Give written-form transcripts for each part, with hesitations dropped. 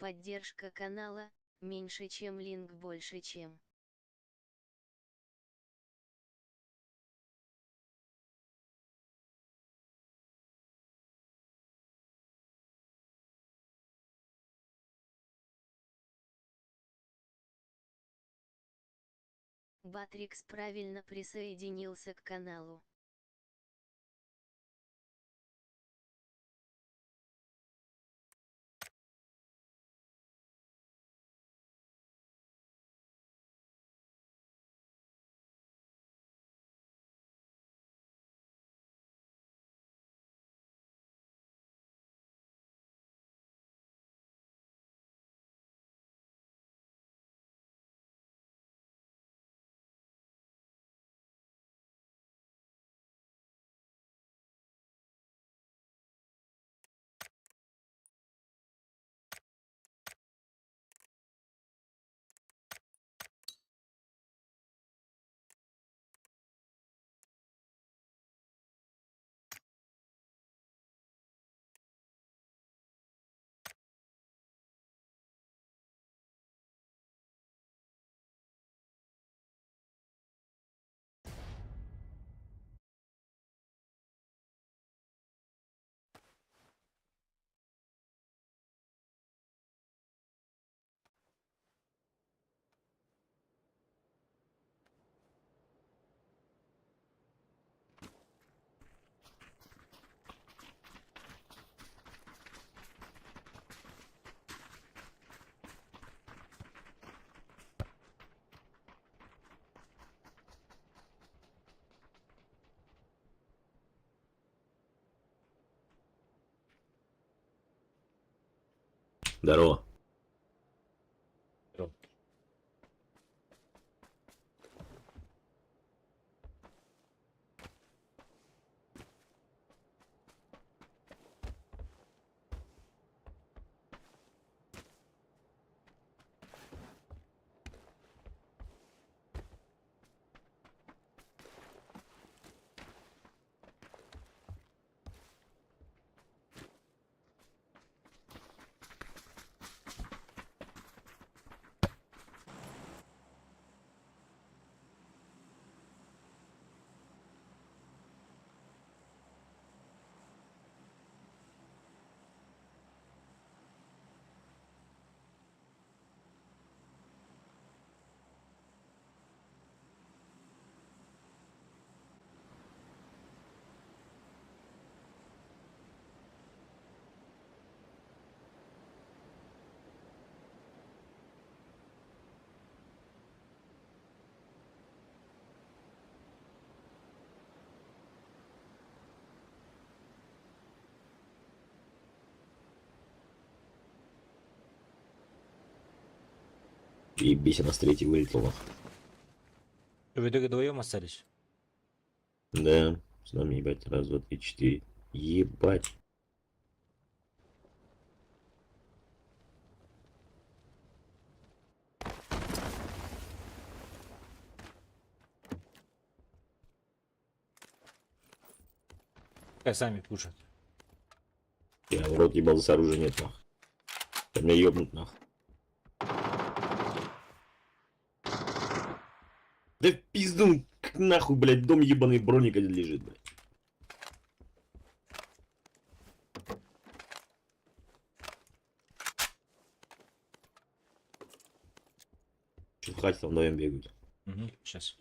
Поддержка канала, меньше чем линк больше чем. Батрикс правильно присоединился к каналу. Здорово. Здорово. Ебись, она с третьей вылетела. В итоге вдвоем остались? Да, с нами, ебать, раз, два, три, четыре. Ебать. Пускай сами пушат. Я в рот ебал, с оружия нет, нах. Да меня ебнут, нах. Да в пизду, как нахуй, блядь, дом ебаный броник один лежит, блядь. Чё в хате там вдвоем бегают? Угу, сейчас.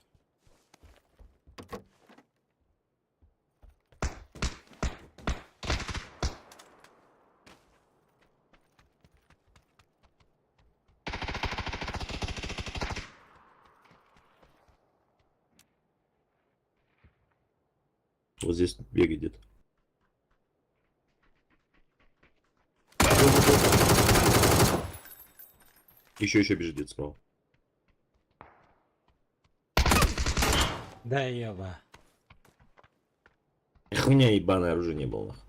Вот здесь бегает где-то. Еще бежит где-то справа. Да еба. Хуйня ебаное оружие не было. нахуй.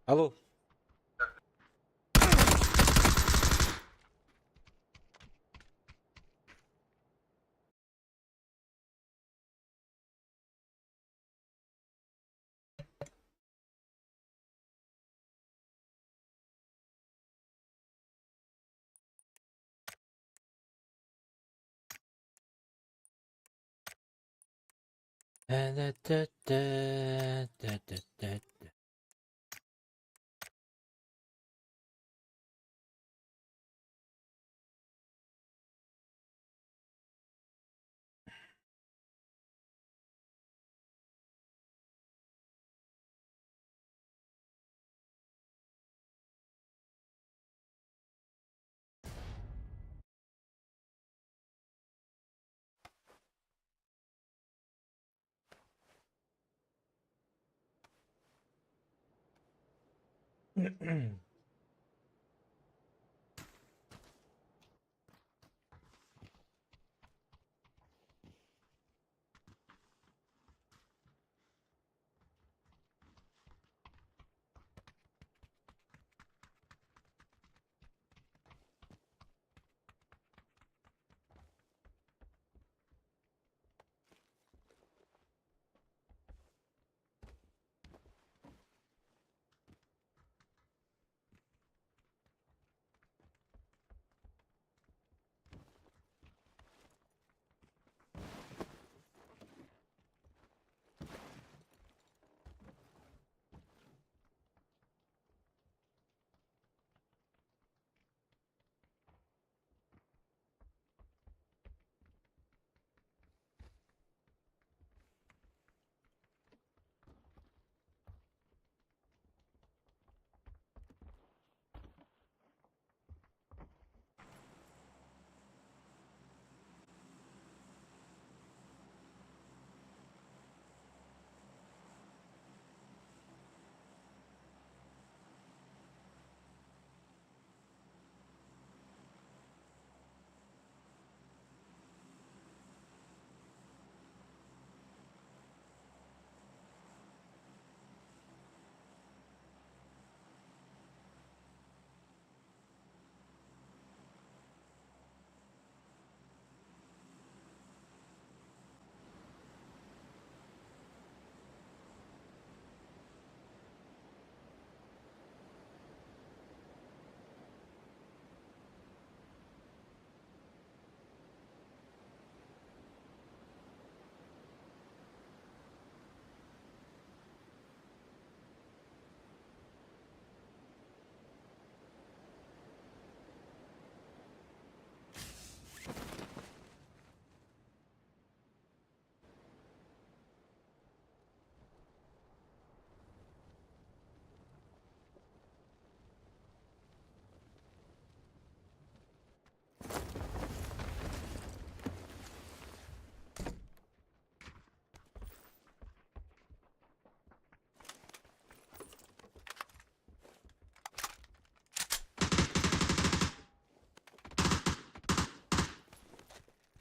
Алло. Э-тэ-тэ-тэ-тэ-тэ-тэ.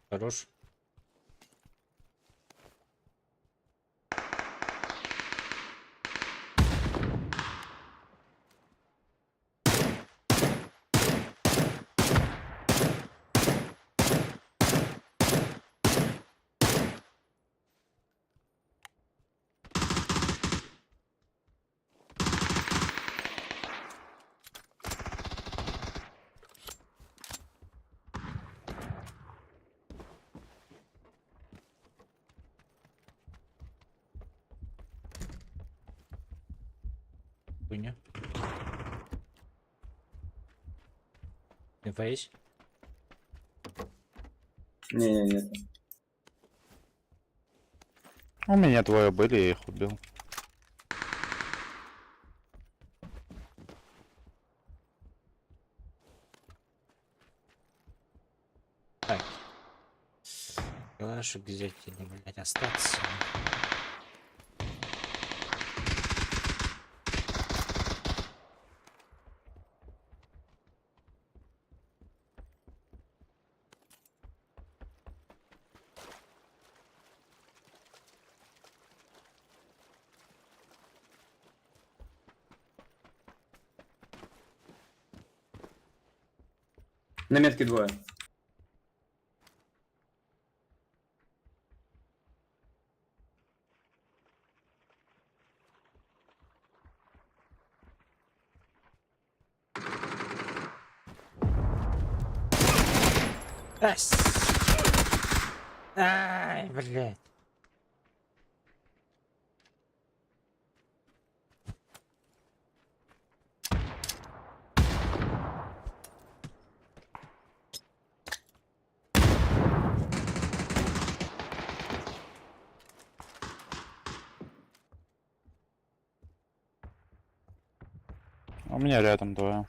Хорош. Хуйня. Инфа есть? Не-не-не. У меня двое были, я их убил. Так. Калашик взять или, блядь, остаться. На метке двое. Ась! Ай, блядь. У меня рядом двое.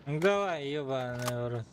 Ну давай, ебаный в рот.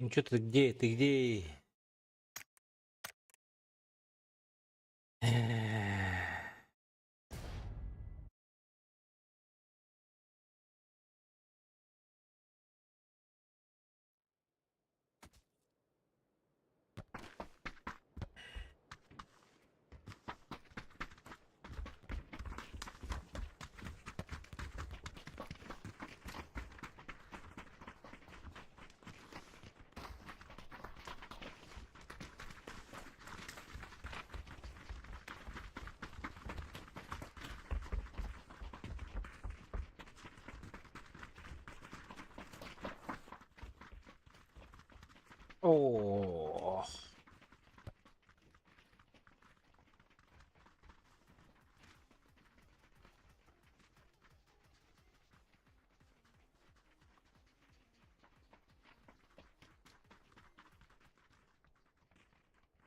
Ну что ты где? Ты где? Оо.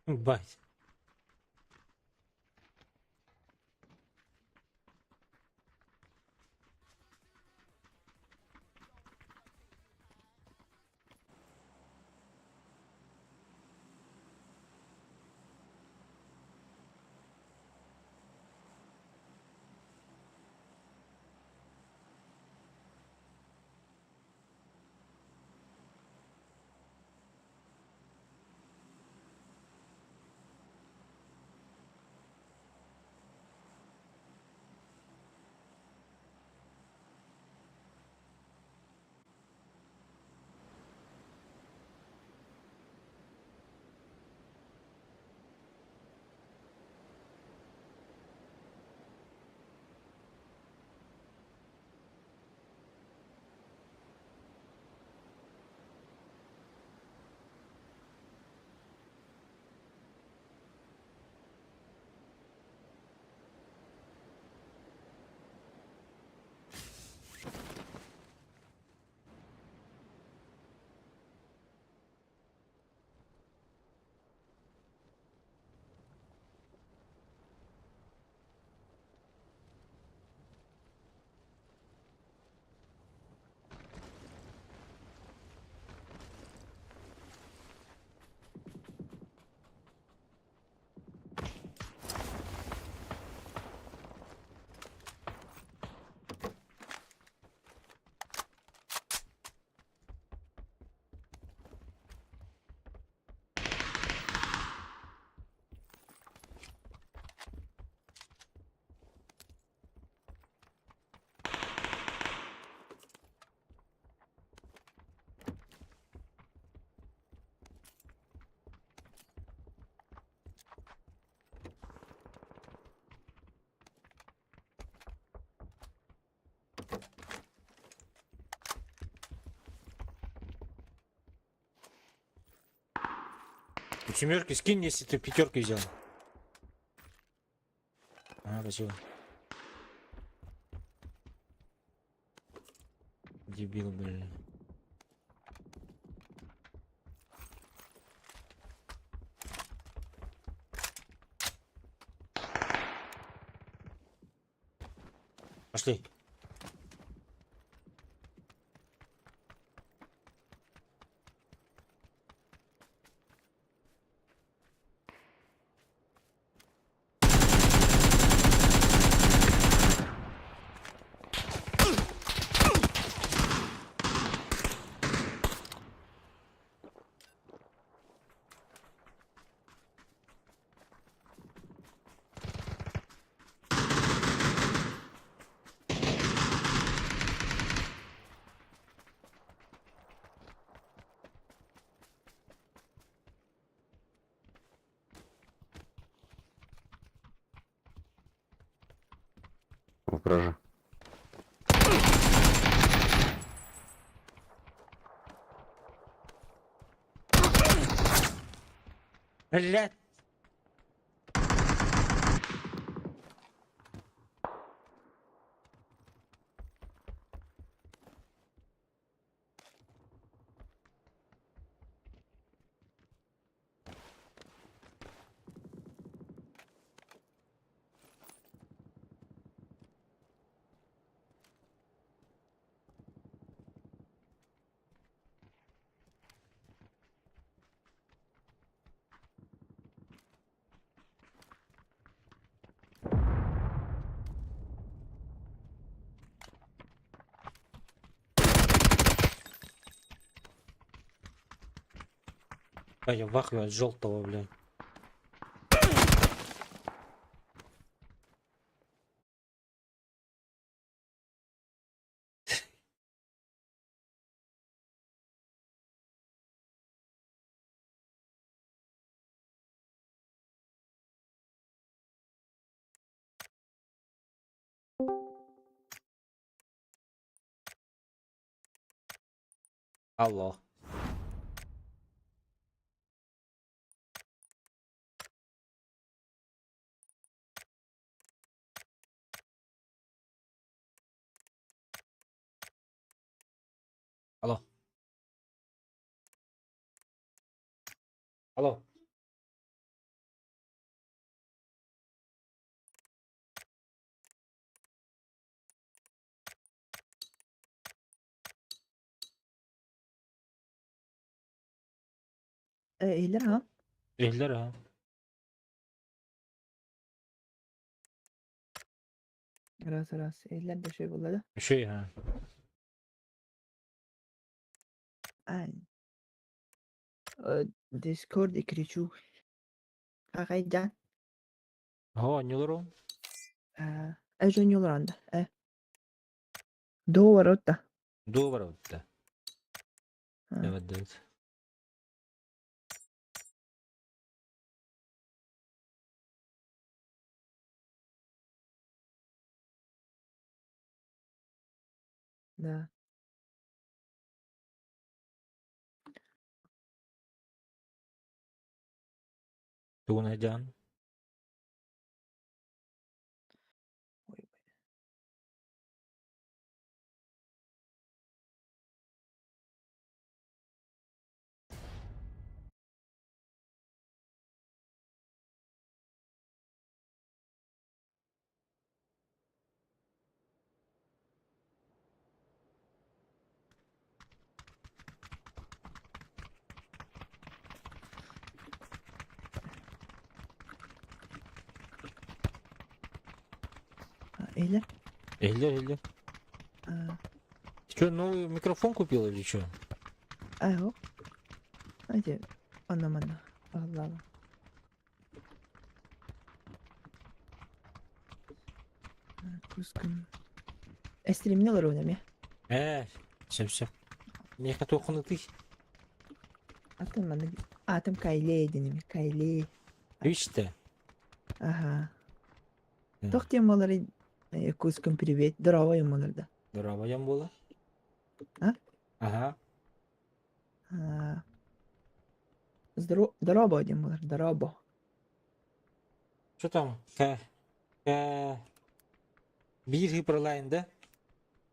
Бать. Семерки скинь, если ты пятерки взял. А, спасибо. Дебил, блин. Пошли. В гараже. Блять. А я в ахуе от желтого, блядь. Алло. Алло. Иһиллэр аҕам? Иһиллэр аҕам. Раз раз. Иһиллэр да үчүгэй буолла да? Үчүгэй аһа. Ай. Дискорд и кричу. Хахайдьаан. Оһо, оонньуулар Э, оонньуулар анда. Э. Дуо барбыт Дуо барбыт да. да. Эбэддибит. Да. Тугун айдьаан? Ой, Иһиллэр? Иһиллэр, иһиллэр. А, Ты что, новый микрофон купил или что? Айо. Знаете, манна манна. Аллаба. Кускун. Эстримне олоруун эмиэ. Ээ, сөп сөп. Миэхэ туоххунутуй? Атын манна аатым Кайлей диэн эмиэ. Кайлей. Үстэ. Аха. Туох диэн буоларый? Якутском привет. Здорово буолар да. Здорово дьон буола. А? Ага. А. Здорово диэн буолар. Здорово. Что там? К... К... Биир хипролайн, да?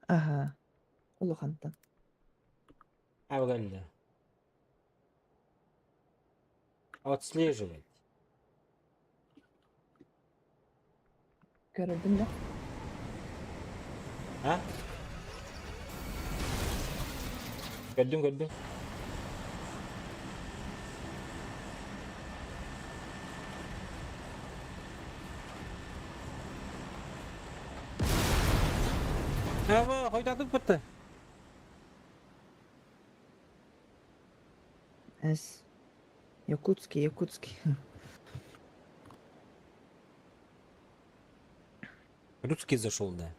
Аха. Улахантан. Авгалля. Отслеживать. Көрөрбүн да? А? Көрдүм, көрдүм. Аба, хойдатып бітті. Эс. Якутский, Якутский. Русский зашел, да.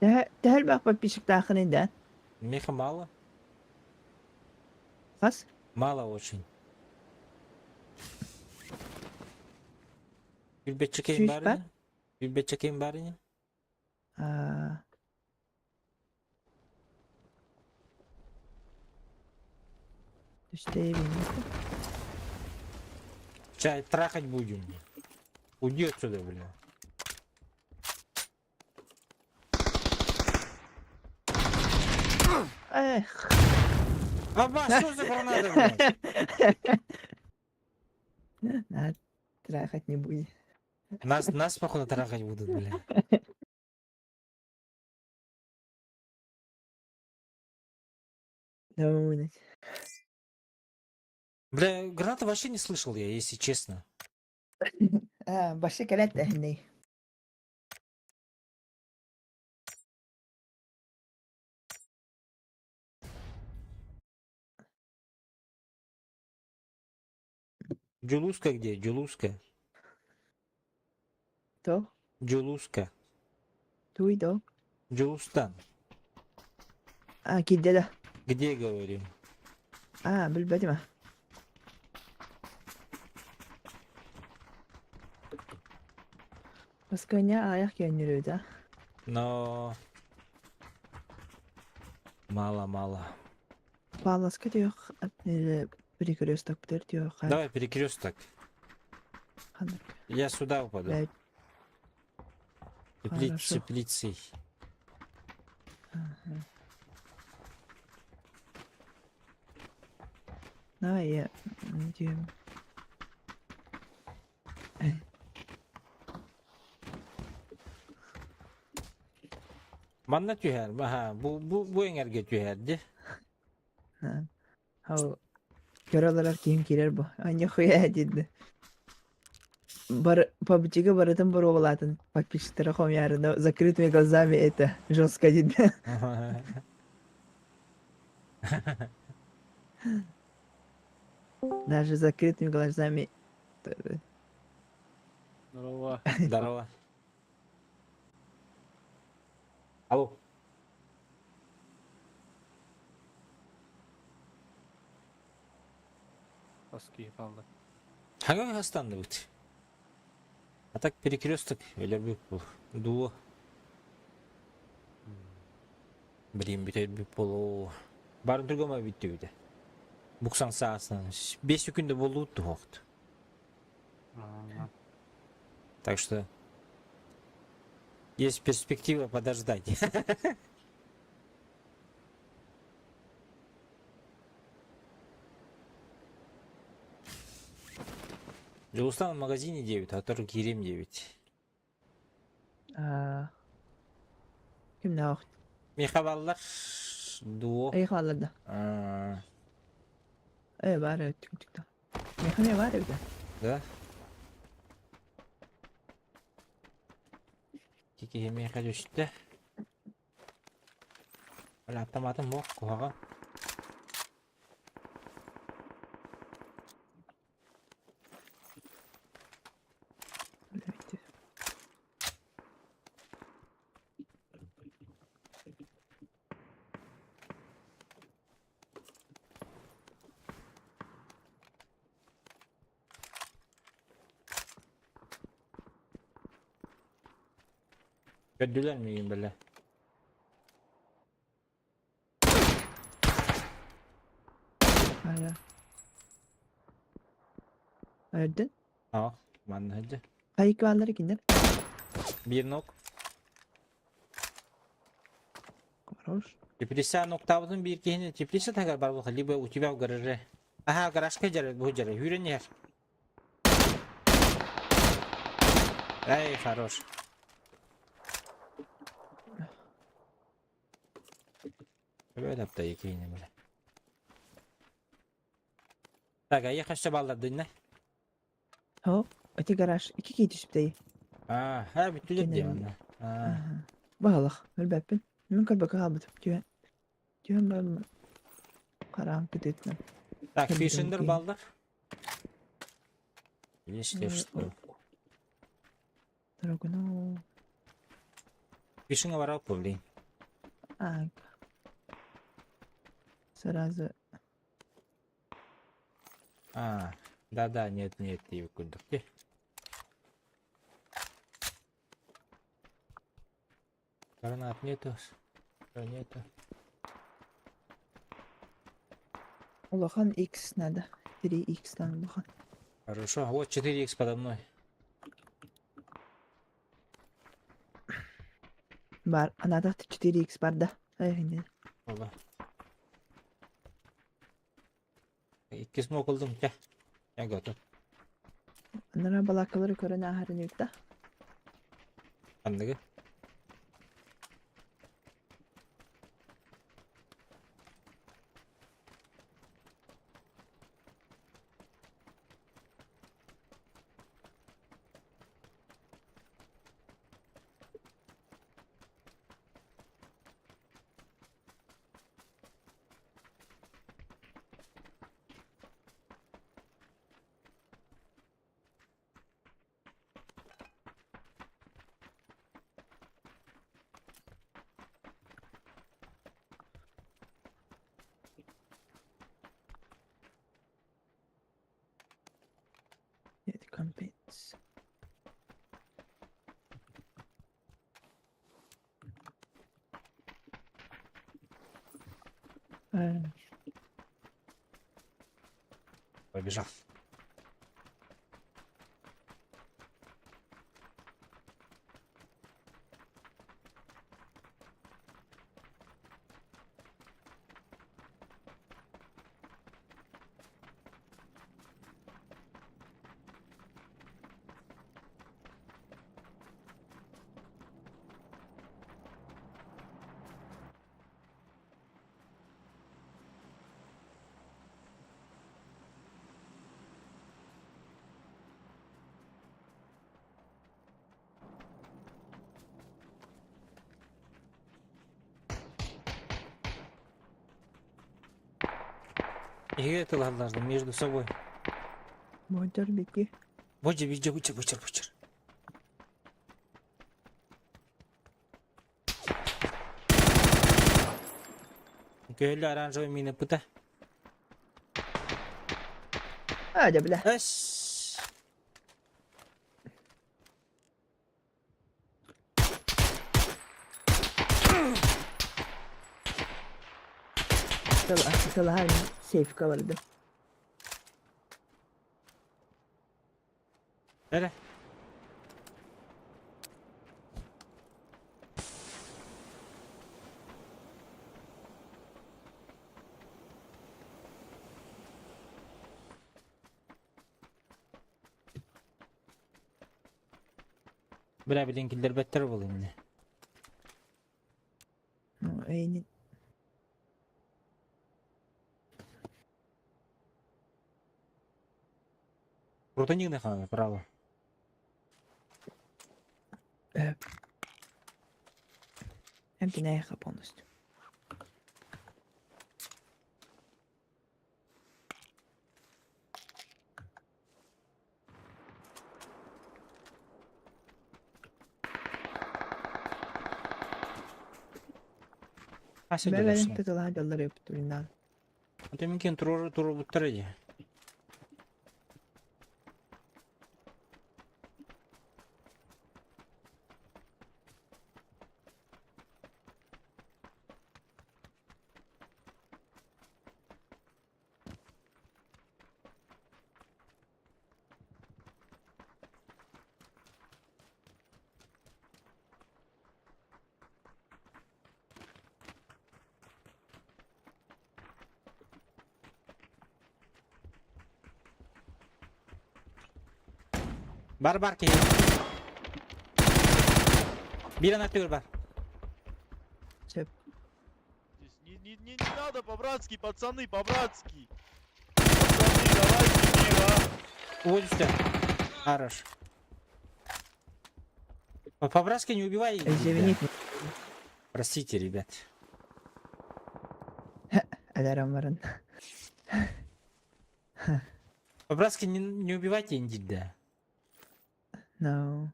Төһө элбэх подписчиктааххыный да? Меха мало. Хас? Мало очень. Билбетчикейм Сүүс барыня? бар? Билбетчикейм барыня? Аа. Түстээбин. Чай трахать будем. Уйди отсюда, бля. Эх. Аба, что за граната, блядь? На, трахать не будет. Нас, походу, трахать будут, бля. Давай. Бля, граната вообще не слышал я, если честно. Аа, башы кэлэт тэһиннэй. Джулуска где? Джулуска. То? Джулуска. Туй до? Джулустан. Аа, киирдэ да. Где, говорю? Аа, билбэтим аа. Баскыня аҕыйах көннөрү да. Но... Мало-мало. Паласка түөх перекресток түөх Давай перекресток. ханнык. Я сюда упаду. Блядь. Теплиц, Хорошо. теплицей. Ага. Давай я түһүм. Манна түһэр, аха, бу эҥэргэ түһэр дии. Ол көрө олорор киһим киирэр бу. Нихуя диэдэ. Бар PUBG-га барытын боруобалаатын подписчиктара хомуйаарына закрытыми глазами это жестко диэдэ. Даже закрытыми глазами. Здорово. Здорово. Алло. Хас киһи хаалла? Хаҥа хастанныбыт. А так перекресток өлөрбүт бул. Дуо. Блин, бүтэрбит болоо. Барын түргөмө бүттүбүтэ. Буксан саасынан. 5 күндө болуут туһоқт. Так что есть перспектива подождать. Дьулустан в магазине 9, а то киирим 9. Аа, Кимнээх? Михабаллар дуо. Эй хааллар да. А, Ээ баар эбит түҥ Миэхэ эмиэ баар эбит. Да? Киһи миэхэ түстэ. Бля, автоматым буох куһаҕан. Көрдүлэр миигин бэлэ. Ая. Өрдүн? Аа, манна сылдьар. Хайык бааллар кинилэр? Биир нок. Хорош. Теплица ноктаабытын биир киһини теплица таһыгар бар буолха, либо у тебя в гараже. Аха, гаражка дьарар, бу дьарар, үүрэн иһэр. Эй, хорош. Өбөт апта екейіне бile. Так, а я хашча баллардынна. Хоп, ити гараж икки киһи түспүтэй. Аа, ха бүттүлэр Иккиэн дии манна. Аа, Баһылах, өлбөппүн. Мин көрбөккө хаалбытым. Түһэн. Түһэн баран хараҕым кытыытынан. Так, Көрбүтүм фишиндер киһи. баллар. Если что. Дорогуну. Фишинга барал блин. А, сразу. А, да-да, нет, нет, диэбит курдук. Гранат нету. Всё нету. Улахан X надо. 3X там улахан. Хорошо, вот 4х подо мной. Бар, а надо 4X бар да. Эй, не. Ола. Икки смок ылдым, чэ. Я готов. Анара балакалары көрөн ааһарын ыытта. Ханныгы? Нет, компенс. Побежал. Эһиги тылаһаллар между собой. Бочар бики. Боча, биче, бычыр, бычыр, бычыр. Көһөллө оранжевый мина пыта. А, дьэ бля. Эс. Тылаһар сейфка бардым. Эрэ. Бля, билин киллэрбэттэр буолуо иннэ. Ну, эйни Крутани гына право. Эмтинээхэ полностью. Ася Бэбэрин дьоллорсуҥ. тытылаһа дьоллор өптүрүнэн. Аты мин туруору туруорбуттара дии. Бар бар киһи. Биир ана түгүр бар. Сөп. Здесь Не, не, не, не надо по-братски, пацаны, по-братски. Пацаны, давайте мир, а. Вот сюда. Хорош. По-братски не убивай. Извините. Простите, ребят. Алярам баран. По-братски не убивайте индида. No.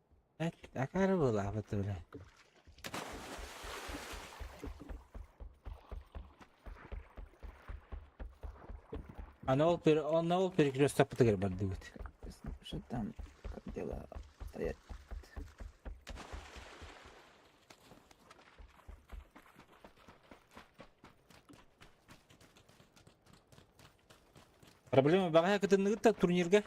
Такая была вот, бля. Аны ол, аны ол перекресток бытыгар бардыбыт. Что там? Как дела обстоят? Проблема баҕайы кытынныгыт турнирга.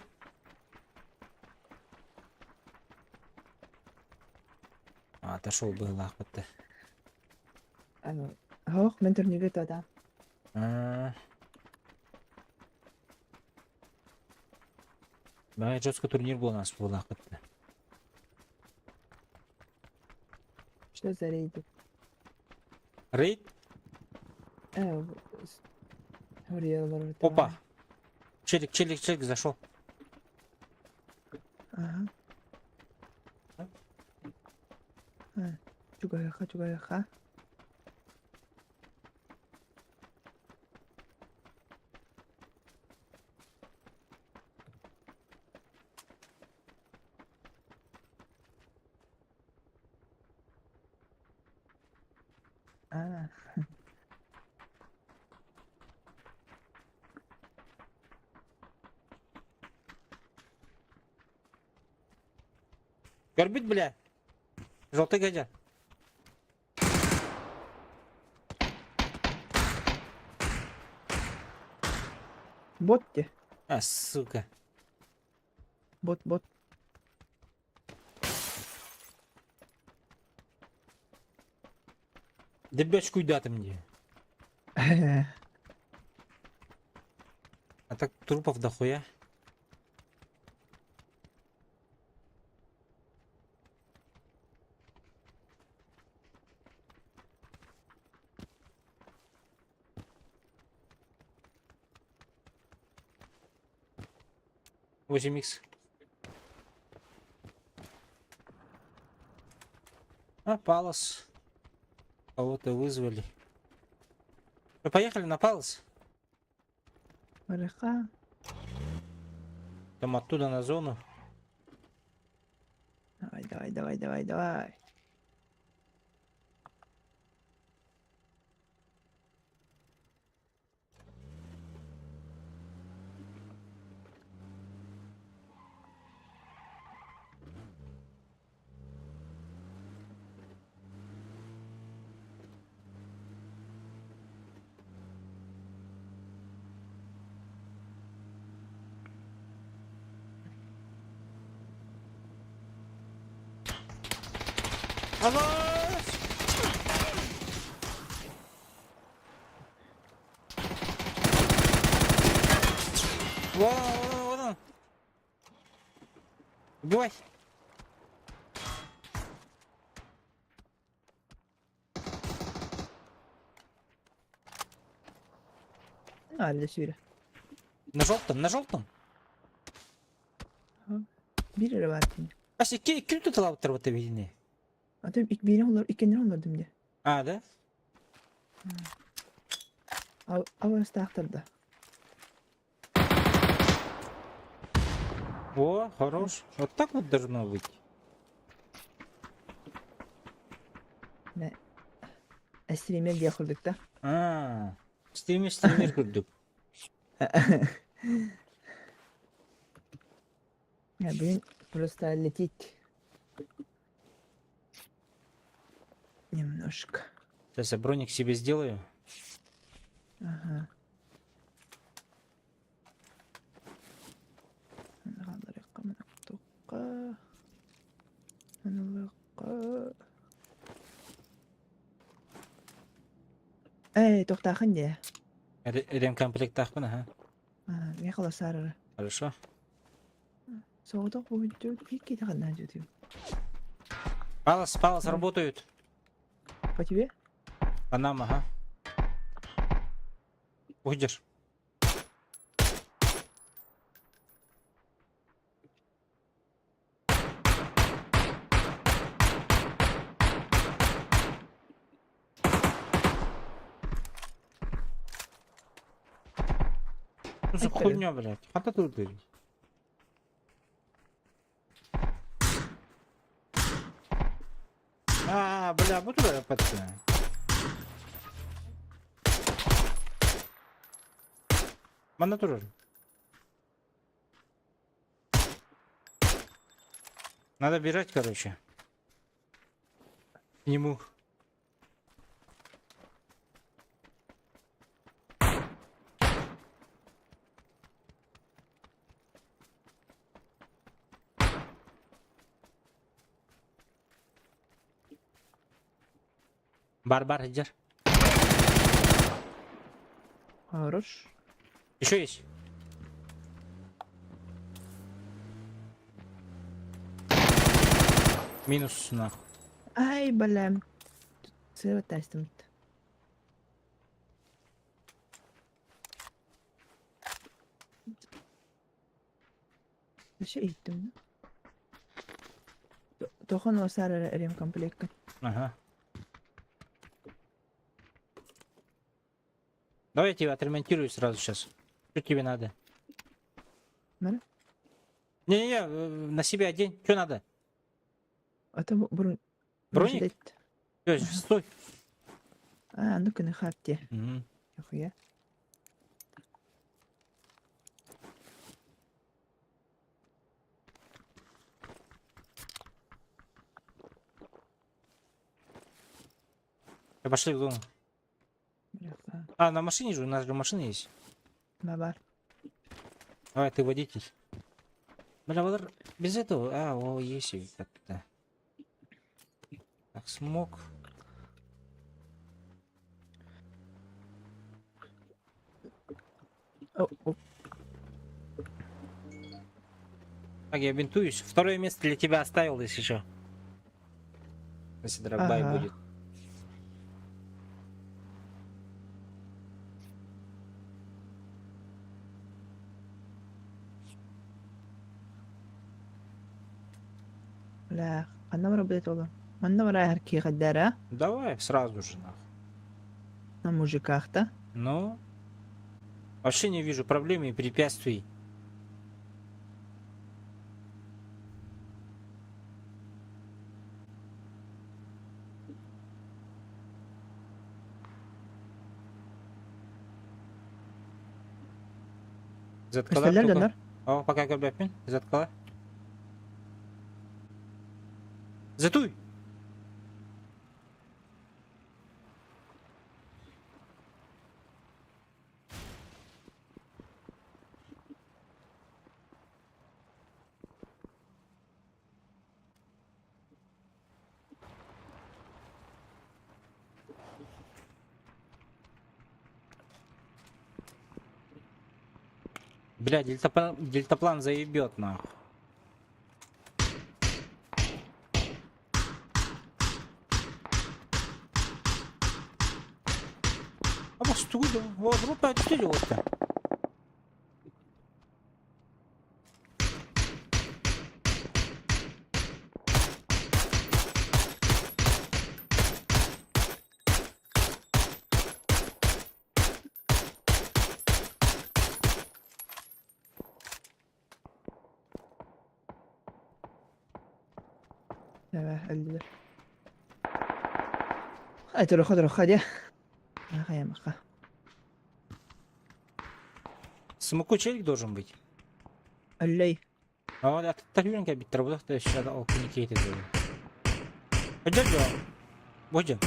А, отошел быһыылаах бытта. Хоох, мен турнирга тада. А. Баҕайы жестко турнир буолан аас буолаах бытта. Что за рейды? Рейд? Опа! Челик, челик, челик зашел. Ага. Чугаха, чугаха. А. Горбит, бля. Желтый гадя. Бот те. А, сука. Бот, бот. Дебячку даты мне. А так трупов дохуя. 8 икс. А, Палас. Кого-то вызвали. Ну, поехали на Палас. Барыха. Там оттуда на зону. Давай, давай, давай, давай, давай. Аллах! Вон, вон, вон он. Убивай. Алла сүүрэ. На желтом, на желтом. Биир эрэ баар кини. Ася, ким тут лаптер вот видение? А то биири олор, иккиннэр олордум дии. А, да? Абырастаахтар да. О, хорош. Вот так вот должно быть. Стример диэх курдук да. А, стример, стример курдук. Я, блин, просто летит. Немножко. Сейчас я броник себе сделаю. Ага. Эй, тохтаахын дии. Ремкомплектаахпын, ага. Миэхэ олорсаар Хорошо. Соҕотох буһуйдуу икки ханна дьүтүм. Палас, палас работают. По тебе? По нам, ага. Уйдешь. Что за хуйня, блядь? Хата тут ты. А, бля, буду я пацаны. Манна турар. Надо бежать, короче. К нему. Бар-бар, иди. Хорош. Еще есть. Минус нахуй. Ай, бля. Сыра тастым. Вообще иттим. Тохон осар ремкомплект. Ага. Давай я тебя отремонтирую сразу сейчас. Что тебе надо? Надо? Не-не-не, на себя одень. Что надо? А то бронь. Броник? Всё, стой. А, ну-ка на хапте. Мгм. Нихуя. Пошли в зону. Бляха. А, на машине же, у нас же машина есть. Бабар. Давай, ты водитель. Бля, вот без этого... А, о, есть и так-то. Так, смог. О, о. Так, я бинтуюсь. Второе место для тебя оставил, если что. Если дробай Ага. будет. Бля, ханна работает ола. Манна варай харки хаддара. Давай, сразу же, нахуй. На мужиках-то. Ну. Вообще не вижу проблем и препятствий. Заткалар Көстөллөр только. дьоннор. О, пока көрбөппүн. Заткалар. Затуй! Бля, дельтаплан, дельтаплан заебет нахуй. А может, Вот, вот, вот, Өлдүлэр. Ай туруха туруха дьэ. Хайамаха. Смоку челик должен быть. Өллөй. А вот аттар юрен кәбиттер булах та шада ол кини кейте деді. Өҗөр жо. Божо.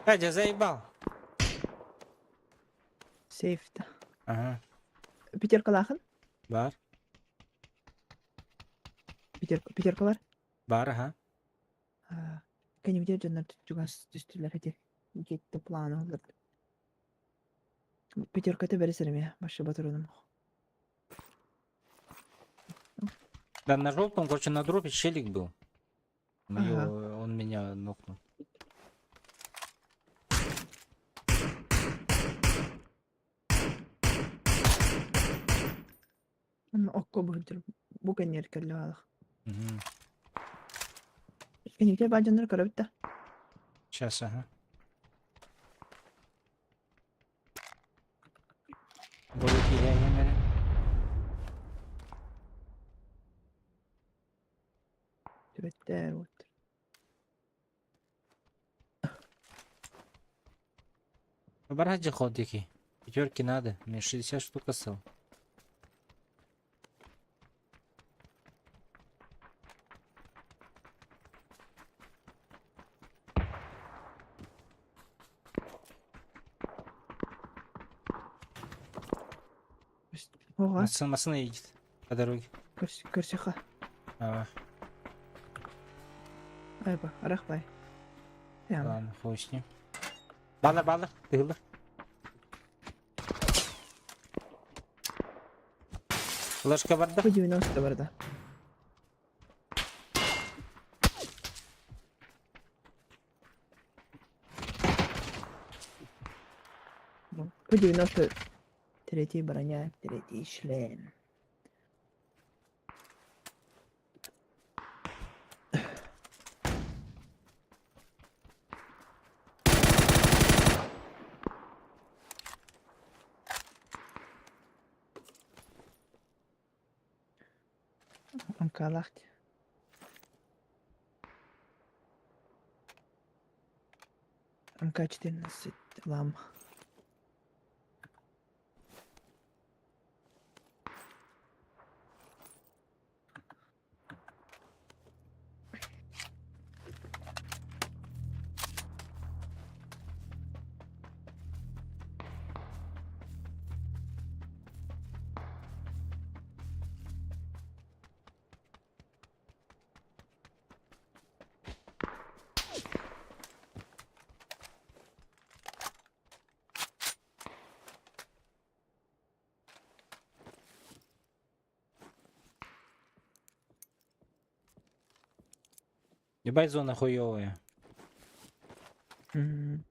Әҗә заебал. Сейфта. Ага, Пятеркалаахын? Бар. Пятерка бар? Бар, ага. Кэннибитигэр дьоннор чугас түстүлэр ити. Кетти планы олор. Пятерката бэрис эмиэ башы батырыным. Да, на желтом, короче, на дропе челик был. Ага. Он меня нокнул. Онно окко быһыдыр бу кэннигэр кэллэ баалах. Мгм. Кэннибитигэр баар дьоннор көрөбүт да. Сейчас, ага. Будет я емере. Түбэттэр вот. Бараджи ходики. Пятерки надо. Мне 60 штук осталось. Оҕа Машина, машина едет по дороге. Көрсүхэ. А, Айба, арахпай. Яма. Ладно, хуй с ним. Баллар, баллар, тыгылыр. Флешка барда. Бу 90 барда. Бу 90 третий броня, третий шлем. Анкалахт. МК-14 лам. Ебать, зона хуёвая. М.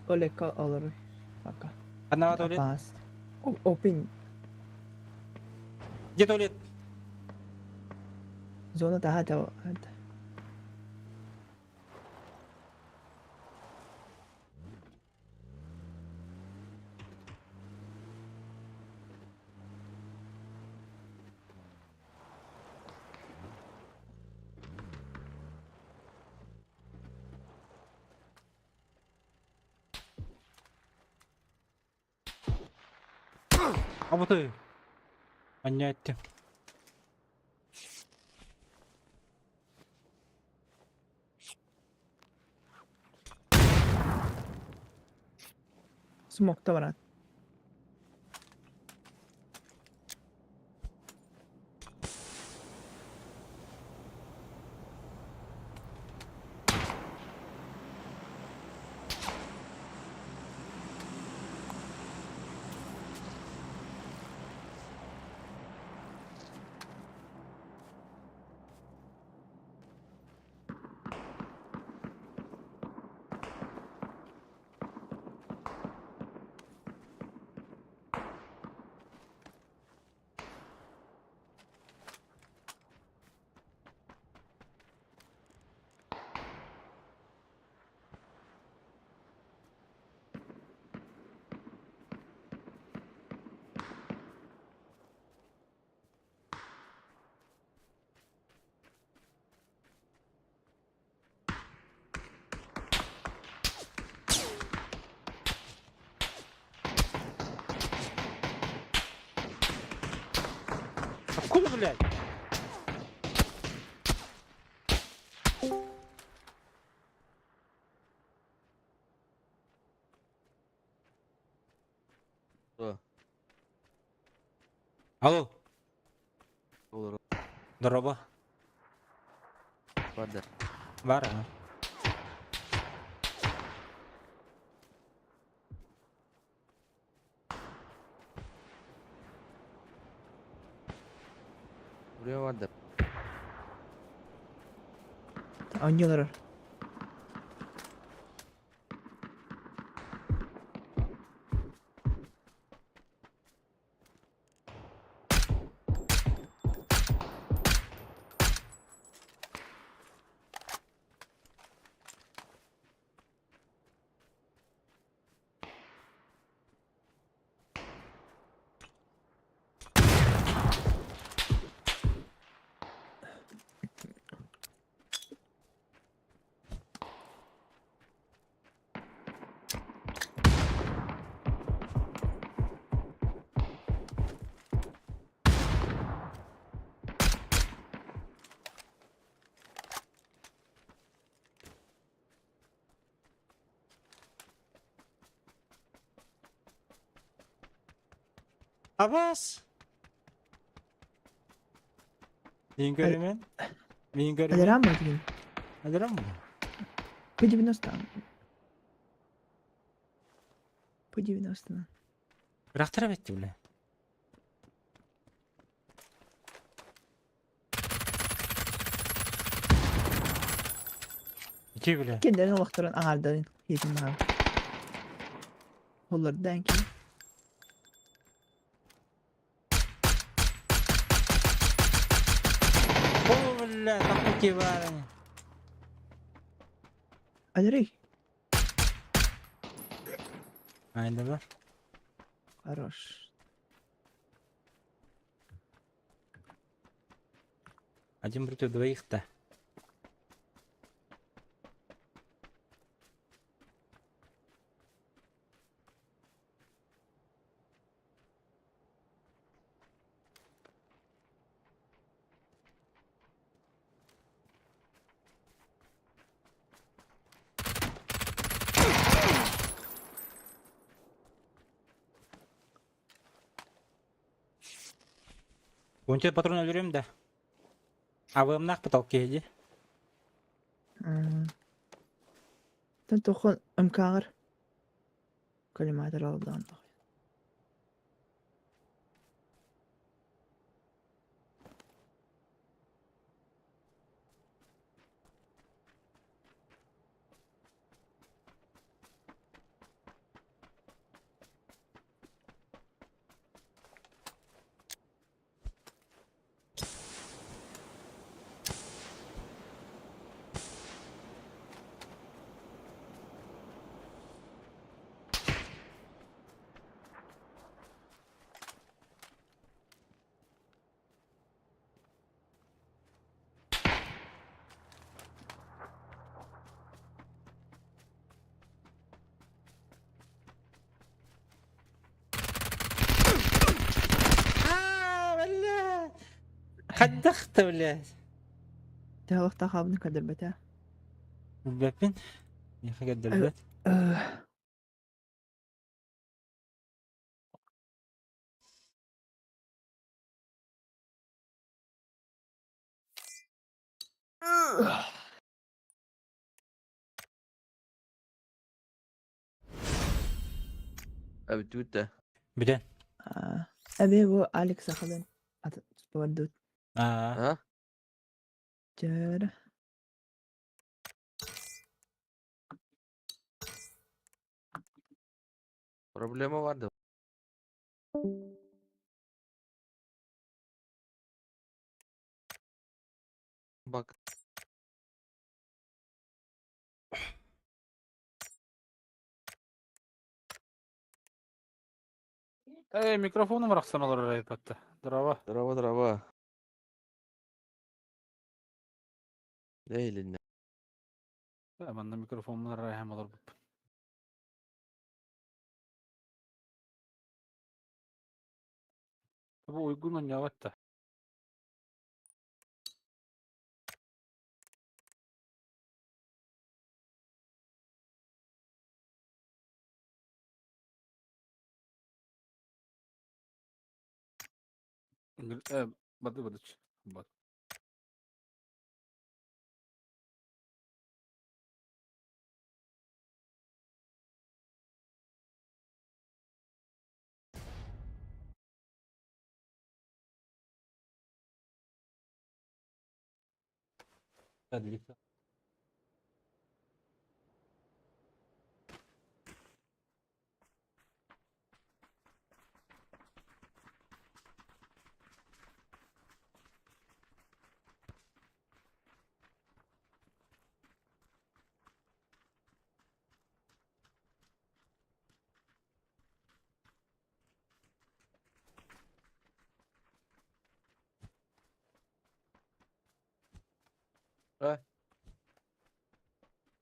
Туалекка олорор. Пока. Одного туалет. Опас. Опин. Где туалет? Зона таһа это. Абыты. Анньа эттим. Смокта барат. Откуда, блядь? Что? Алло, Олорор. здорово. Баар. Бар, а. Buraya vardı. Оонньуулар. Абас! Мин көрүмэн. Мин көрүмэн. Алерам деген. Алерам mı? По 90. По 90. Бырахтара бетти, бля. Ити, бля. Кендерин олохторун аҥаардарын иэтин баҕар. Олордан ки. О, бля, такой барыня. Алерей. Айда бар. Хорош. Один против двоих-то. Онча патрон өлөрөм да. АВМ-нах потолке иди. Тэн тохон МК-ҕар коллиматор алдаан. Хайдах-то, блядь? Төһө олохтоох хаалбытын көрдөрбөтө. Билбэппин. Миэхэ көрдөрбөт. Эбит да. Бүтэн. Эбээ бу Алекс сахалын бардут. Аа. А? Чөр. Проблема vardı. Bak. Эй, микрофону арахсан олорор эбит. Здорово. Здорово, здорово. Değil Манна микрофоммун арайһам олорбуппун. Бу уйгун оонньообот да. Бады бадыч. Бат. Отлично.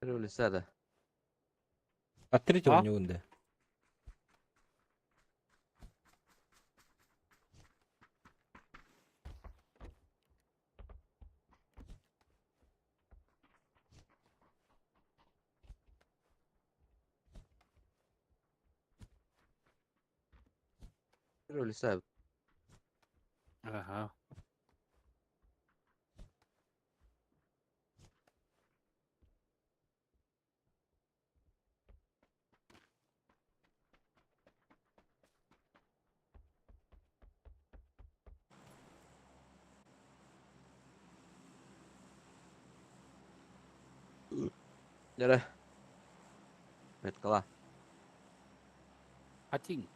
Революция. От третьего А? не унда. Революция. Ага. Nere? Меткала. Атин.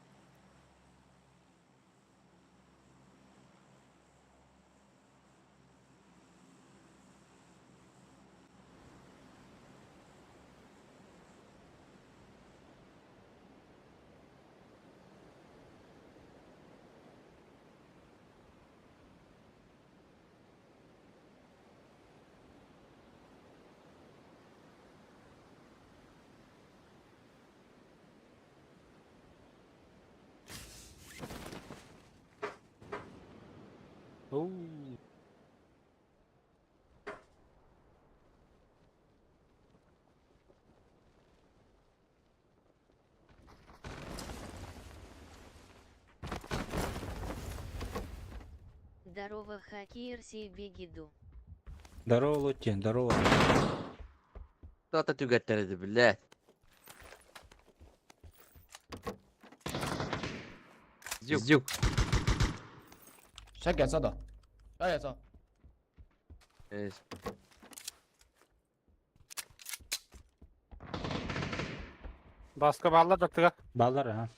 Оу. Здорово, хакер Бегиду. Здорово, Лотти, здорово. Кто-то түгәттәрде, блядь. Зюк. Зюк. 谁检测的？谁检测？ Э, Баска баллар дактыга. Баллар, а.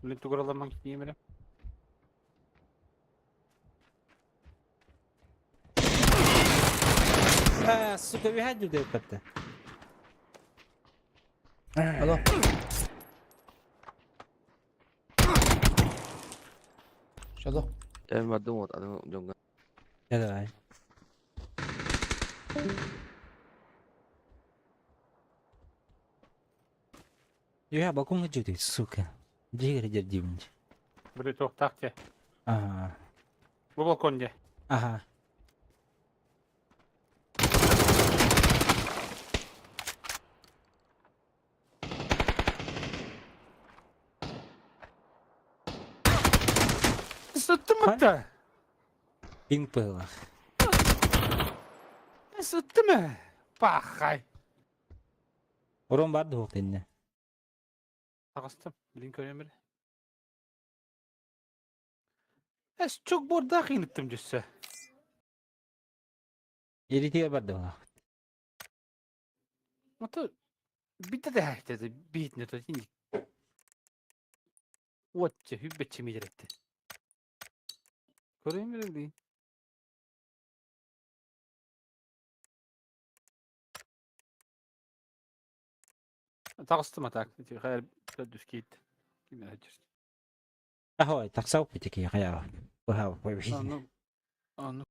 Блин, туграламан киемере. А, сука, выходи, да, это. Алло. 小走。 Я думал, а ну, Да, давай. Я балкон хочу ты, сука. Дигр дердивнич. Били туохтаах дьэ. Ага. Бу балкон дьэ. Ага. Сыттым да. Пинг пыла. Сыттым ээ. Пахай. Урон бар дуох тинне. Таҕыстым. Билин көрөм эрэ. Эс чук буордаах иниттим дьүссэ. Иритигэр бар дуох. Ото биттэ дэһээхтэти биитинэ то тинник. Уотча хүббэччи митеретти. Көрөйүм эрэ дии. Таҕыстым атаак. Хайа төрдүс киит. Ким эһэччир. Ахой, тахсау питики хаяа. Быһаа, Ону ону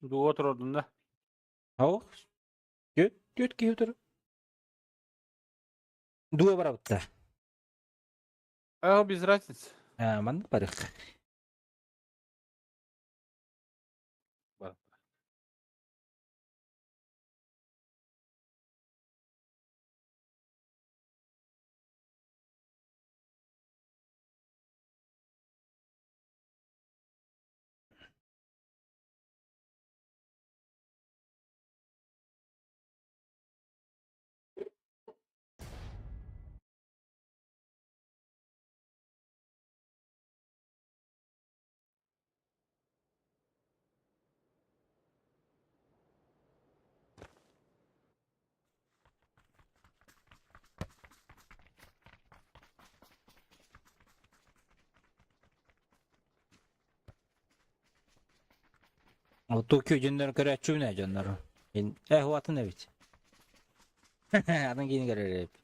Дуо турордун да. Ау. Түт, түт киһи тур. Дуо барабытта. А, без разницы. А, маннык барых. Бар. Ол Токио дьоннорун көрөөччүбүн ээ дьоннору. Э, атын эбит. Атын киини көрөр эбит.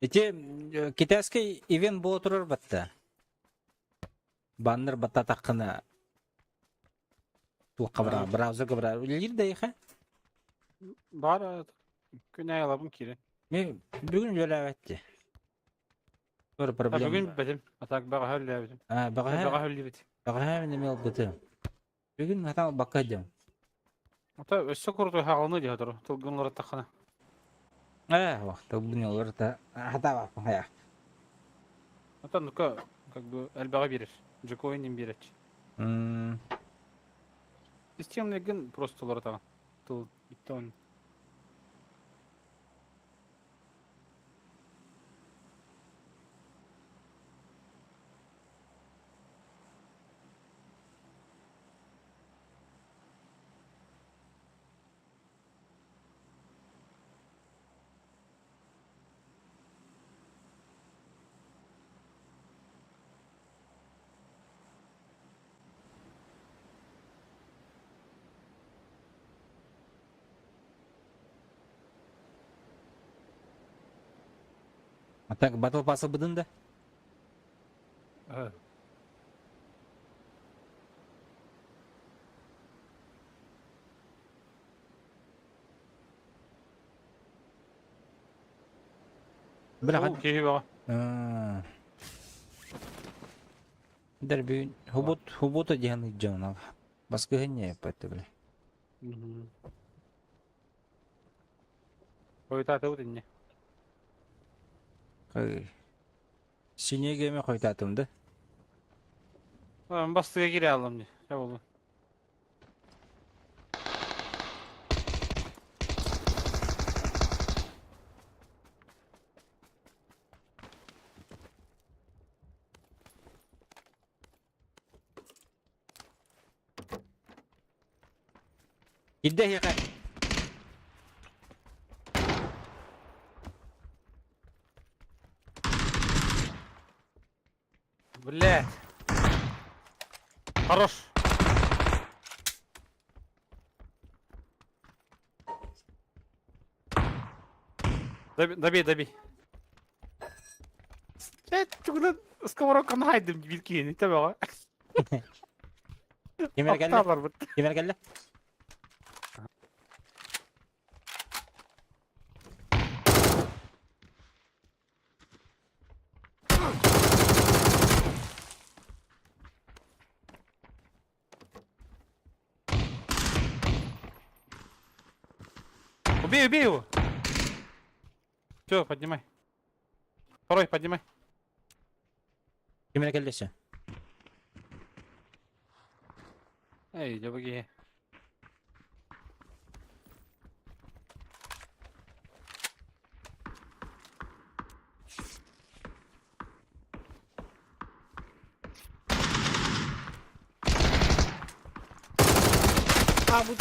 Ити китайский ивент буола турар батта. Баннер баттатаххына туохха бара браузерга бара үлэлиир да эйиэхэ? Бар күн айылабын киирэн. Мен бүгүн үлэлээбэтти. Бір проблема. Бүгүн бэтим. А так баҕаһа үлэлээбитим. А, баҕаһа Баҕаһа үлэлиибит. Баҕаһа мин эмиэ ылбытым. Бүгүн хатан ылбакка дьон. Ата өссө курдук хаҕылны диһэ туру. Тылгын олораттаххына. Э, тылбын олорта хатаабаппын хайа. Ата ну-ка как бы элбэҕи биэрэр. Джекоин биэрээччи. Системныйгын просто олоротаҕын. Тыл иттон. А так батл пасыл быдын да? Бля, киһи бөҕө. Дерби хубут хубута диэн дьон баскыһынньа эппэтте бля. Хойутаатыбыт инньэ. Синеге эме хойутаатым да? Бастыга кире аллым дии. Чэ буоллун. Кирдэ эһиэхэ. Блядь. Хорош. Добей, добей, добей. Блядь, тугунан сковородканы хайдым биир киһини тэбэҕэ. Ким эрэ кэллэ? Аттааларбыт. Ким эрэ кэллэ? Убей, убей его! Все, поднимай. Второй, поднимай. Ким эрэ кэллэ өссө? Эй, дьэ бу киһи. А, бу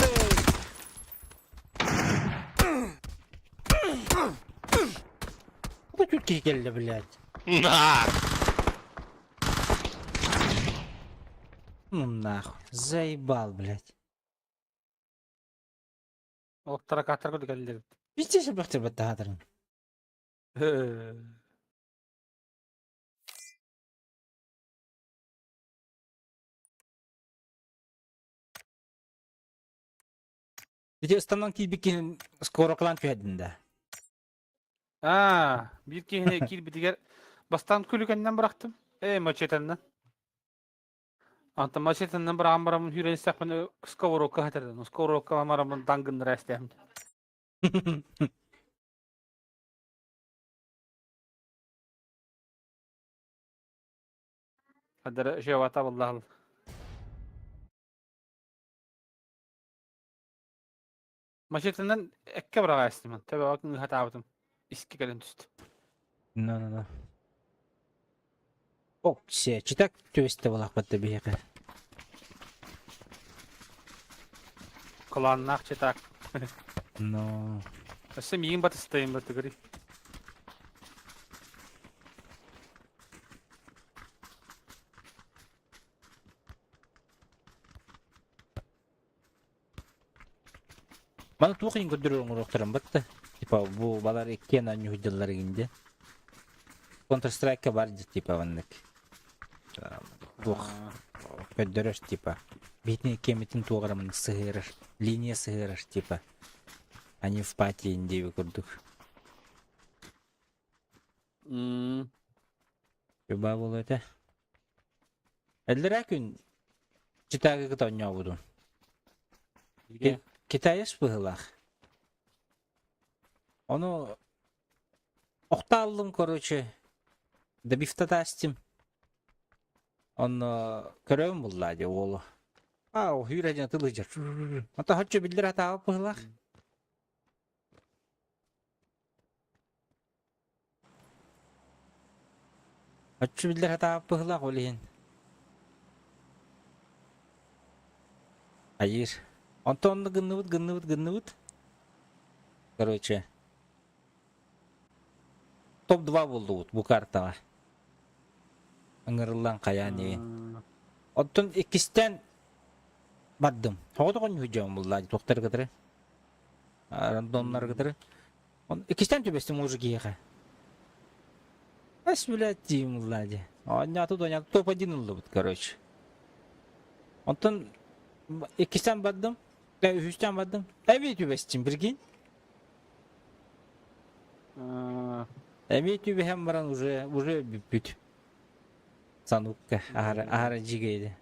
Бу түр киһи кэллэ, блядь. Ну нахуй, заебал, блядь. Ол таракаттар курдук кэллилэр. Везде сэлбэхтэр баттаһаатарын. Ити ыстанан киирбит киһин скоро кылаан түһэрдин да. Аа, биир киһини киирбитигэр бастаан күлүкэннэн бырахтым. Ээ, мачетаннан. Онтон мачетаннан быраҕан бараммын сүүрэн истэхпинэ сковородка хатырдым. Сковородка бараммын таң гыннара истэхим. Хадара жевата буллаһыл. Мачетаннан экке быраҕа истим. Төбөҕө кыҥыһатаабытым. Иске кэлэн түстэ. Ну, ну, ну. Оксе, читак түбэстэ буолахпыт да биһиэхэ. Кылааннаах читак. Но... Өссө миигин батыстайым батыгырый. Маны туох иһин көрдөрөр оҥоруохтарын батта. Типа бу балар иккиэн анньуһуйдаллар игинде. Counter Strike бар дии типа маннык. Туох көрдөрөр типа. Биһитин иккиэммитин туох эрэ маннык сыһыарар. Линия сыһыарар типа. Они в пати диэби курдук. Юба буолуо этэ. Эллэрээ күн Читагы кытта оонньообутум. Китаец быһыылаах. Ону охтааллым, короче, добивтатаастым. Онно көрөбүн буллаа дии уолу. Аа, уһуур диэн тылыдьар. Онтон хоччо биллэр атаабыт быһыылаах. Оччо биллэр сатаабыт быһыылаах ол иһин. Айыыр. Онтон онно гынныбыт, гынныбыт, гынныбыт. Короче, топ-2 буоллубут бу картаҕа. Ыҥырыллан хайаан иһин. Оттон иккистээн бардым. Тоҕо дьон булла туохтары кытары. Рандомнары кытары. Иккистээн түбэстим уже киһиэхэ. Эс, блядь, диим ылла дии. Оонньооту да топ-1 ыллыбыт, короче. Онтон иккистээн бардым, үһүстээн бардым. Эбии түбэстим, прикинь. Эмиэ түбэһэн баран уже уже бүппүт. Санукка аһара аһара дьигэйди.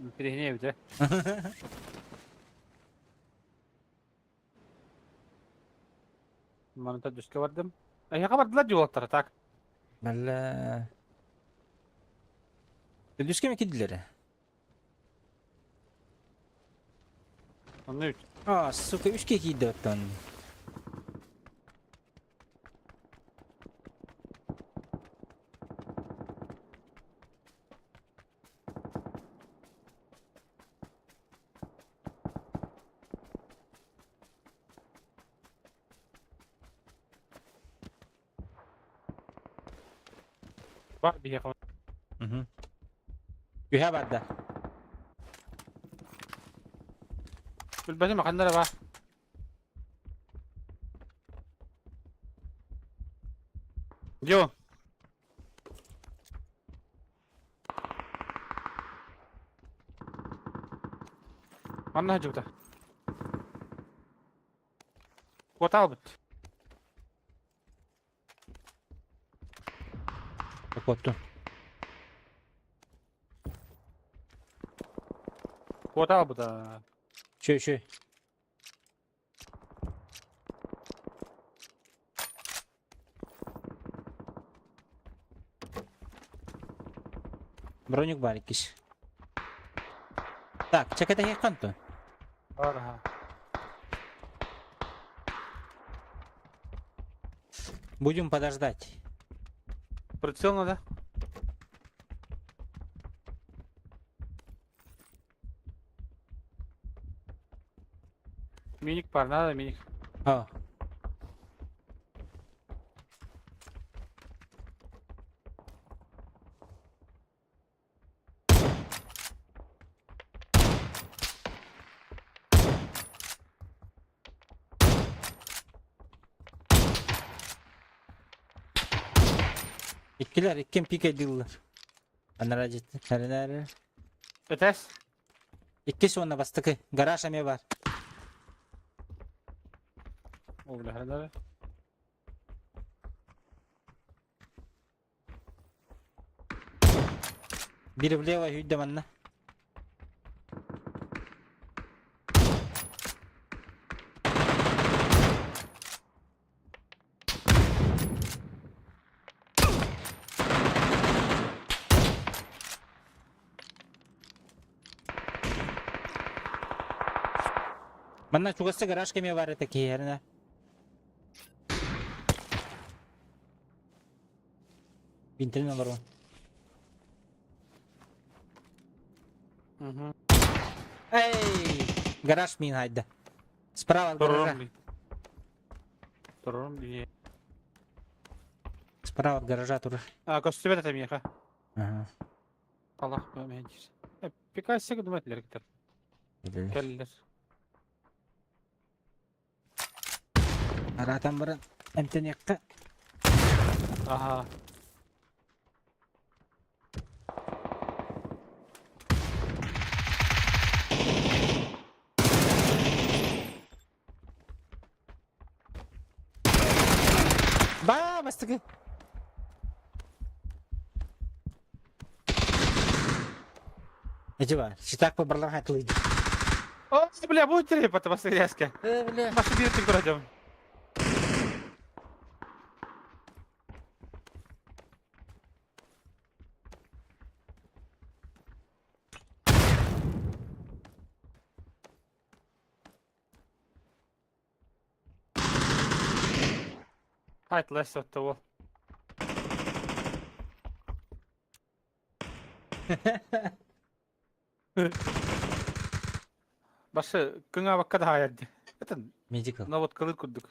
Интэриэһинэй эбит ээ. Манта дүскэ бардым. Эһиэхэ бардылар дии уолаттара так. Бэлэ. Үдүскэ кидилere. Онно үт. А, сука, үскэ киирдэ оттон. Бар биһиэхэ. Угу. Үһэ барда. Билбэтим ханна эрэ баар. Где он? Манна сылдьыбыта. Куотаалбыт. Куоттун. Куотаалбыта. Шөй, шөй. Броник бар иккис. Так, чаката хантон. Бар аха. Будем подождать. Прицел надо. Миник пар, надо миник. А. Иккилэр иккин пикэдиллэр. Анараа дьиттин. Эрэнээр. Этээс. Иккис уонна бастакы. Гараж эмиэ баар. О, бля, эрэнээр. Бири влево сүүрдэ манна. Манна чугасты гараж кеме бар это киһэринэ. Бинтин олорон. Угу. Эй! Гараж мин хайда. Справа от гаража. Турурум Турурум дии. Справа от гаража турар. А, көстүбэт этэ миэхэ. Ага. Аллах мэн диир. Пикассига думать китер. Кэллэр. Аратан баран эмтэниэххэ. Аха. Ба, бастакы. Эти бар, читак по барлар хатылыйды. О, бля, будет терпеть потом пострелялся. Э, бля. Маша бьет ты крадем. Хайт лес от того. Башы күңа бакка да хаярды. Это Медикал. навод кылыр курдук.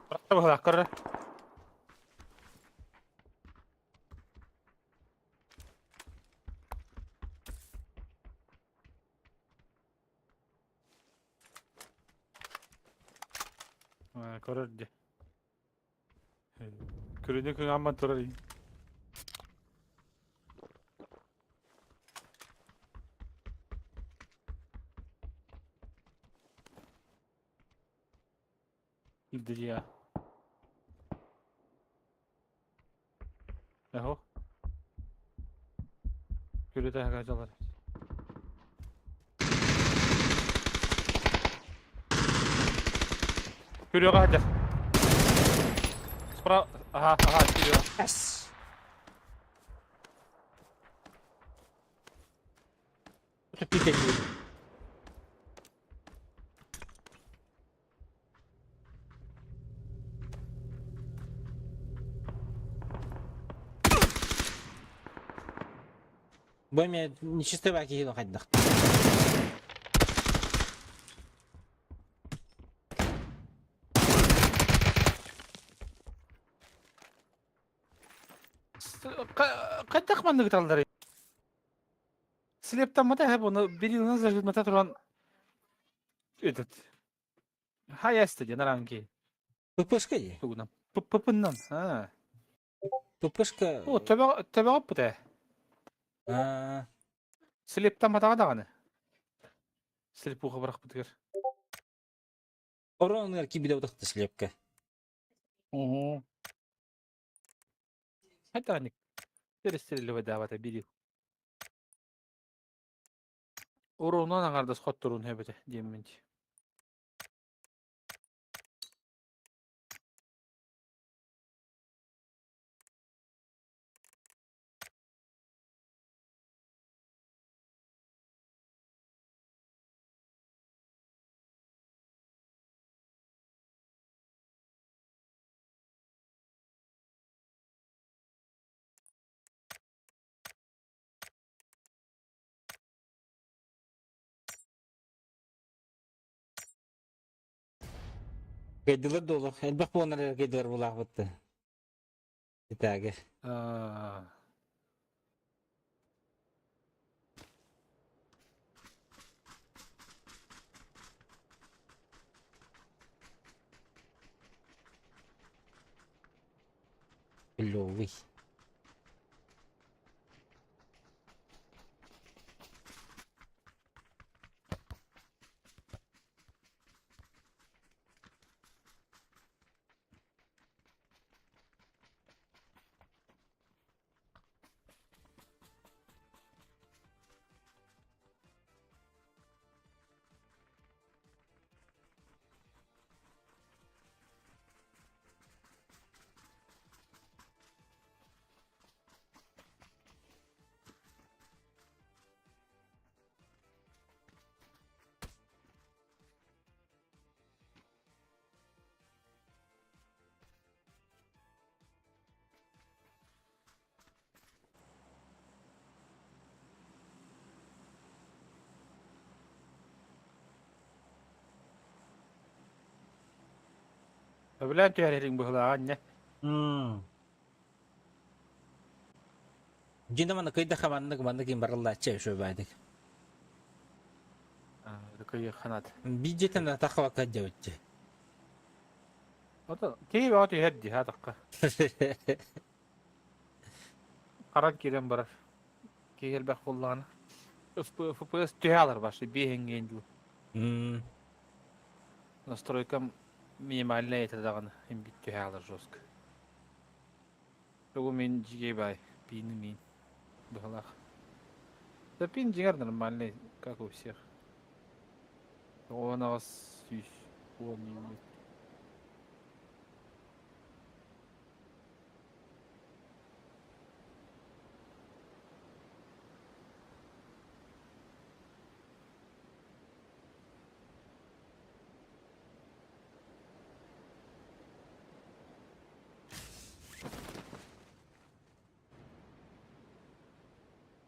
Бырахта баһылаах көрөр. Көрөр дии. Көрүнү күн амман турар ий. Илдирия. Эхо. Көрүтэ хагажалар. Көрүөҕэ сылдьар. Справа, аха, аха, көрүөҕэ. Yes. Тупик. Бу эмиэ нечистый киһи хайдах. Хайдах маннык ыталларый? Слептаммата эһэ буну бирилына зажимата туран этот хаясты диэн аранки. ППшка дии. Тугунан. ППннан. А. ППшка. О, төбө төбө оппут ээ. А. Слептамматаҕа даҕаны. Слепуха бырахпытыгар. Оронугар кибиле утахта слепка. Угу. Хайдаҕаник перестрелливайдаабата били. Уруунан аҥардас хотторуун эбэтэ диэммин дии. Кыайдылар да олох. Элбэх буолан эрэр кыайдылар булаахпытты. Итаге. Клёвый. Сөбүлээн түһэр быһылааҕа инньэ. Дьиҥэ манна кыйдахха маннык маннык ким барыллааччы үчүгэйдик. Кыйыхханат. Биирдиттэн атахха дьэбитти. Ото киһи бөҕө түһэр дии атахха. Харан киирэн барар. Киһи элбэх буоллаҕына. FPS түһэ алар башы биэһиҥҥиэн дуу. Настройкам минимальная этэ даҕаны имбит түһэ алар жестко. Тугу мин дьигэ бай, пиини мин. Быһалаах. Да пин дьиҥэр нормальный, как у всех. 18 110 минут.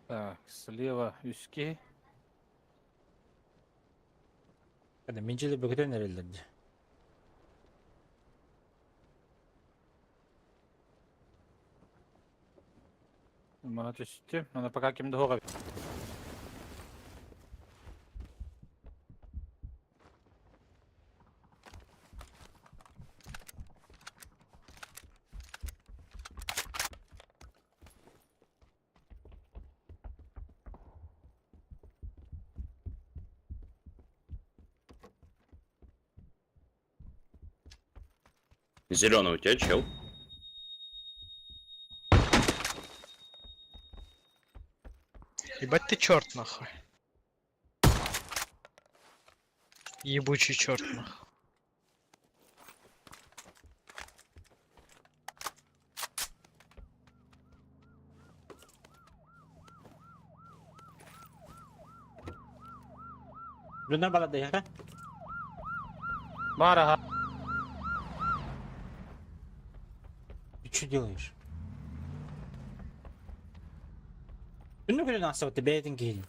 Так, слева үски. Hadi mincili böküden nerelerde? Мана түстү. Аны пока кимде хоға. Зеленый у тебя чел. Ебать ты черт нахуй. Ебучий черт нахуй. Дьоннор баладыһыха. Бар аха. Ты что делаешь? Түннүк күнүн аахсыбатты бэйэтин киһини.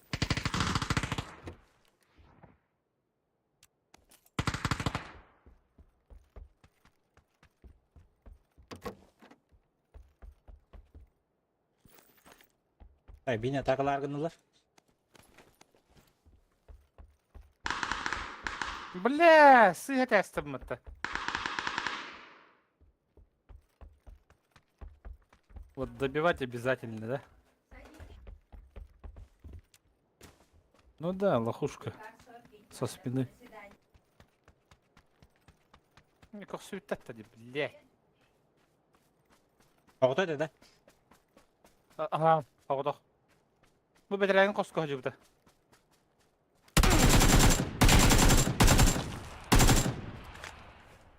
Ай, бини атакалаар гыннылар. Бля, сыыһа тээстэммэтэ. Вот добивать обязательно, да? Ну да, лохушка. Со спины. Көхсүбүттэр бля. Оҕото этэ да? Ага, оҕотох. Бу бэтэрээгин хоско сылдьыбыта.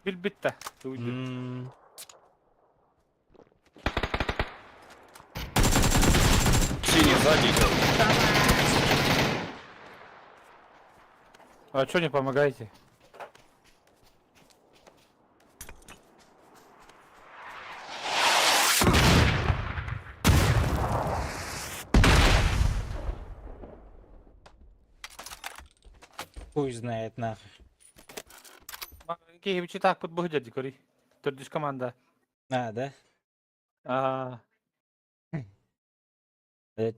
Билбит да. М, Синий сзади идет. А что не помогаете? Хуй знает нахуй. Киһи так пут бу дяди кори. Төрдүс команда. А, да? А,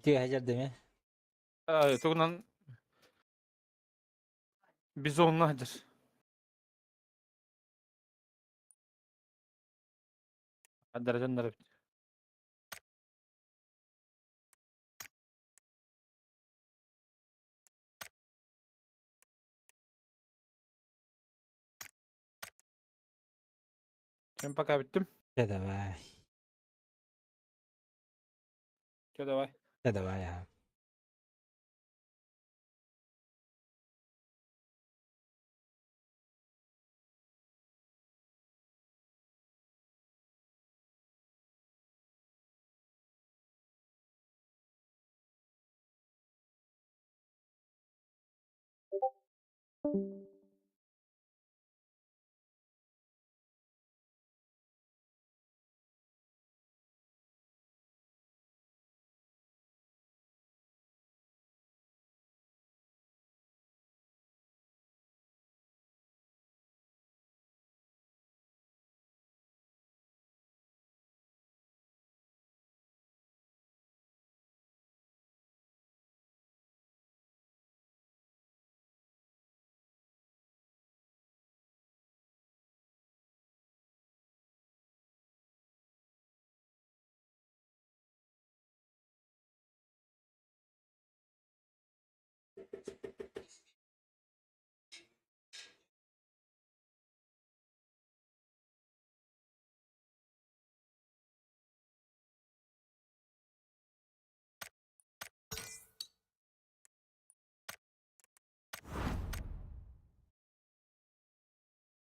Ти хажар деме. Тугунан бизонна хадыр. Дәрәҗәннәр бит. Чем пока биттим? Да давай. Че давай. Да давай, а.